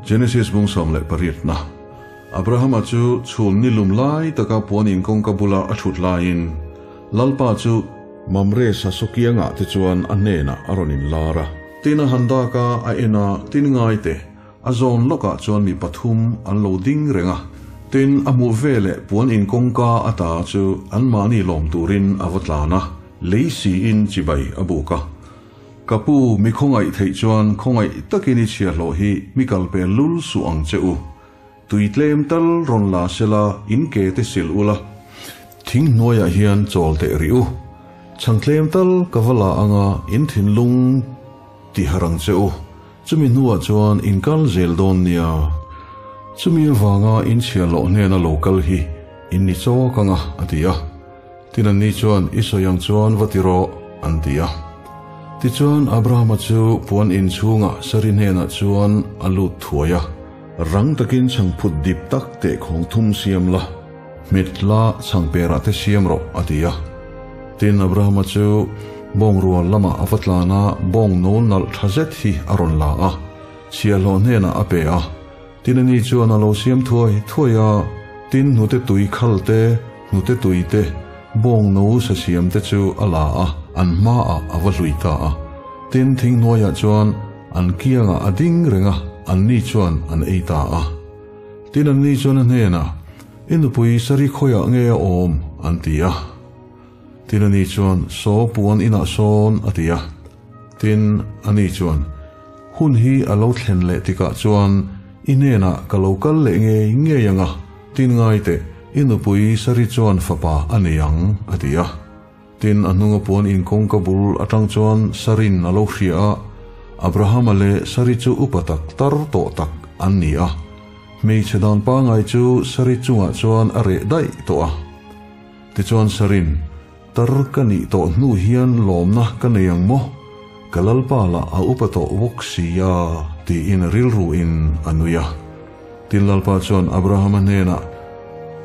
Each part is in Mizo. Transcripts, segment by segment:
Genesis bung 18 na. Abrahama chu chhun ni lum lai taka puan in kawngka bula a thut laiin Lalpa chu Mamre sasaw kiangah te chuan a hnenah a rawn inlar a. Tin a han dak a, a en a, tin ngai te, a zawn lawkah chuan mi pathum an lo ding reng a. Tin, a hmuh veleh puan in kawngka ata chu anmahni lawm turin a va tlan a, lei siin chibai a buk a. Ka pu, mi khawngaih theih chuan khawngaih takin i chhiahhlawh hi mi kal pel lul suh ang che u. Tui tlem tal rawn la sela in ke te sil ula. Thing hnuaiah hian chawl teh rih u. Chhang tlem tal ka va la anga in thinlung ti harh ang che u. Chumi hnuah chuan in kal zel dawn nia. Chumi avanga in chhiahhlawh hnena lo kal hi in ni chawk anga a ti a. Tin anni chuan, I sawi ang chuan va ti rawh, an ti a. Tichuan Abrahama chu puan in chhungah Sari hnenah chuan a lut thuai a. Rang takin chhangphut dip tak teh khawng thum siam la, hmet la chhangperah te siam rawh, a ti a. Tin Abrahama chu bawngrual lamah a va tlan a, bawng no nalh tha zet hi a rawn la a, chhiahhlawh hnenah a pe a. Tin ani chuan a lo siam thuai thuai a, tin hnute tui khal te, hnute tui te, bawng no sa siam te chu a la a, an hmaah a va hlui ta a. Tin thing hnuaiah chuan an kiangah a ding reng a, anni chuan an ei ta a. Tin anni chuan a hnenah, I nupui sari khawiah nge a awm? an ti a. Tin ani chuan, Saw puan inah sawn, a ti a. Tin, ani chuan, Hun hi a lo thlen leh tikah chuan i hnenah ka lo kal leh ngei ngei ang a, tin ngai teh, i nupui Sari chuan fapa a nei ang, a ti a. Tin, a hnunga puan inkawngka bul atang chuan Sarin a lo hria a, Abrahama leh Sari chu upa tak tar tawh tak an ni a, hmeichhe dan pangai chu Sari chungah chuan a reh daih tawh a. Tichuan Sarin, Tar ka nih tawh hnu hian lawmna ka nei ang maw? Ka Lalpa lah a upa tawh bawk si a, tiin rilru in a nui a. Tin Lalpa chuan Abrahama hnenah,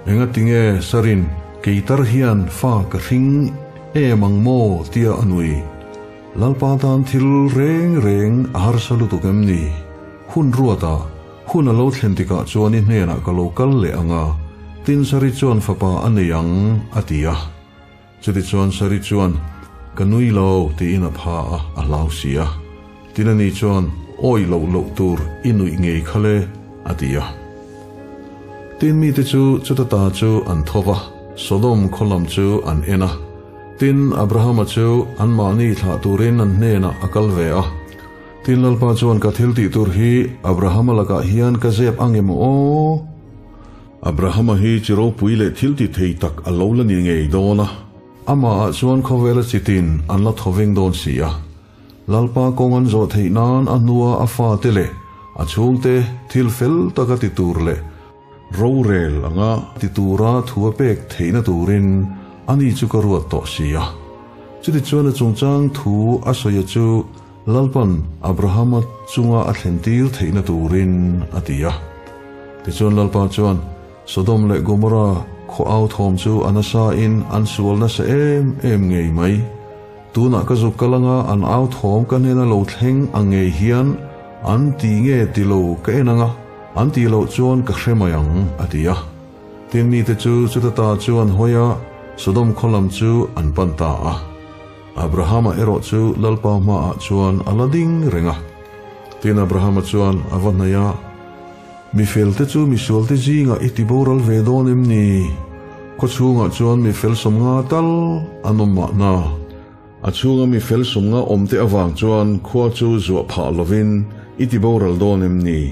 Engatinge Sarin kei tar hian fa ka hring em ang maw? tia a nui. Lalpa tan thil reng reng a harsa lutuk em ni? Hun ruata hun a lo thlen tikah chuan i hnenah ka lo kal leh ang a, tin Sari chuan fapa a nei ang, a ti a. Chutichuan Sari chuan, Ka nui lo, tiin a pha a, a hlau si a. Tin ani chuan, Awi loh loh tur i nuih ngei kha le, a ti a. Tin mite chu chuta ta chu an tho va, Sodom khaw lam chu an en a. Tin Abrahama chu anmahni thlah turin an hnenah a kal ve a. Tin Lalpa chuan ka thil tih tur hi Abrahama lakah hian ka zep ang em aw? Abrahama hi chi ropui leh thil ti thei tak a lo la ni ngei dawn a. Amahah chuan khawvela chitin an la thaw veng dawn si a. Lalpa kawng an zawh theih nan a hnua a fate leh a chhungte thil fel taka ti tur leh rorel anga ti tura thu a pek theihna turin ani chu ka ruat tawh si a. Chutichuan a chungchang thu a sawi a chu Lalpan Abrahama chunga a thlentir theihna turin a ti a. Tichuan Lalpa chuan Sodom leh Gomorra khaw au thawm chu a nasa in an sual nasa em em ngei mai. Tunah ka zuk kal anga an au thawm ka hnena lo thleng ang ngei hian an ti nge ti lo ka en anga an tih loh chuan ka hre mai ang a ti a. Tin mite chu chuta ta chu an hawi a, Sodom khaw lam chu an pan ta a. Abrahama erawh chu Lalpa hmaah chuan a la ding reng a. Tin Abrahama chuan a va hnaih a, Mi felte chu misualte zingah i ti boral ve dawn em ni? Khaw chhungah chuan mi fel sawmnga tal an awm mahna. A chhunga mi fel sawmnga awmte avang chuan khua chu zuah phah lovin i ti boral dawn em ni?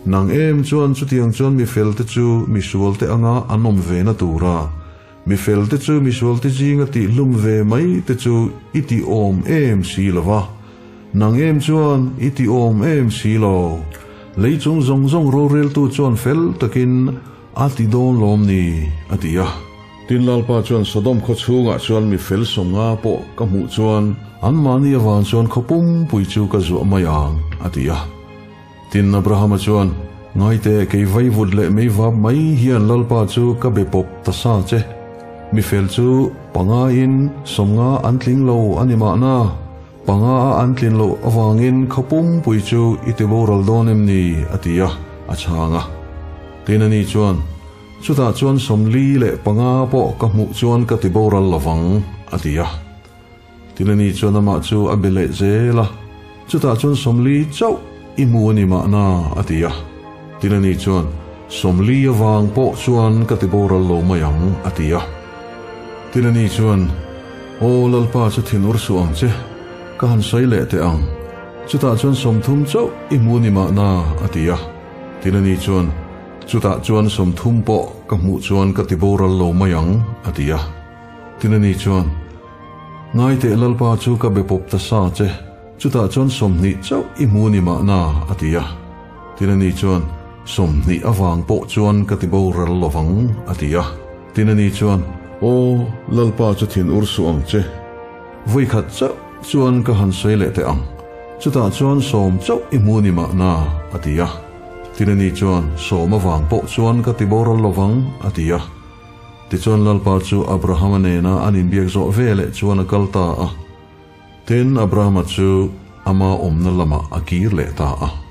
Nang em chuan chutiang chuan mi felte chu misualte anga an awm ve na tura Mi felte chu misualte zinga tihhlum ve mai te chu i ti awm em si lo va, nang em chuan i ti awm em si lo. Lei chung zawng zawng roreltu chuan fel takin a ti dawn lawm ni, a ti a. Tin Lalpa chuan Sodom khaw chhungah chuan mi fel sawmnga pawh ka hmuh chuan anmahni avang chuan khaw pumpui chu ka zuah mai ang, a ti a. Tin, Abrahama chuan, Ngaite, kei vaivut leh meivap mai hian Lalpa chu ka be pawp ta sa che. Mi fel chu panga in sawmnga an tling lo a ni mahna. Panga a an tlin loh avangin khaw pumpui chu i ti boral dawn em ni? a ti a, a chhang a. Tin ani chuan, Chutah chuan 45 pawh ka hmuh chuan ka ti boral lovang, a ti a. Tin ani chuan amah chu a be leh zel a, Chutah chuan 40 chauh i hmu a ni mahna, a ti a. Tin ani chuan, 40 avang pawh chuan ka ti boral lo mai ang, a ti a. Tin ani chuan, Aw Lalpa chu thin ur suh ang che, ka han sawi leh teh ang. Chutah chuan 30 chauh i hmu ni mahna, a ti a. Tin ani chuan, Chutah chuan 30 pawh ka hmuh chuan ka ti boral lo mai ang, a ti a. Tin ani chuan, Ngai teh Lalpa chu ka be pawp ta sa che, chutah chuan 20 chauh i hmu ni mahna, a ti a. Tin ani chuan, 20 avang pawh chuan ka ti boral lovang, a ti a. Tin ani chuan, Aw, Lalpa chu thin ur suh ang che. Vui khat chauh chuan ka han sawi leh teh ang. Chutah chuan 10 chauh i hmu ni mahna, a ti a. Tin ani chuan, 10 avang pawh chuan ka ti boral lovang, a ti a. Tichuan Lalpa chu Abrahama nena an inbiak zawh ve leh chuan a kal ta a. Tin Abrahama chu ama awmna lamah a kir leh ta a.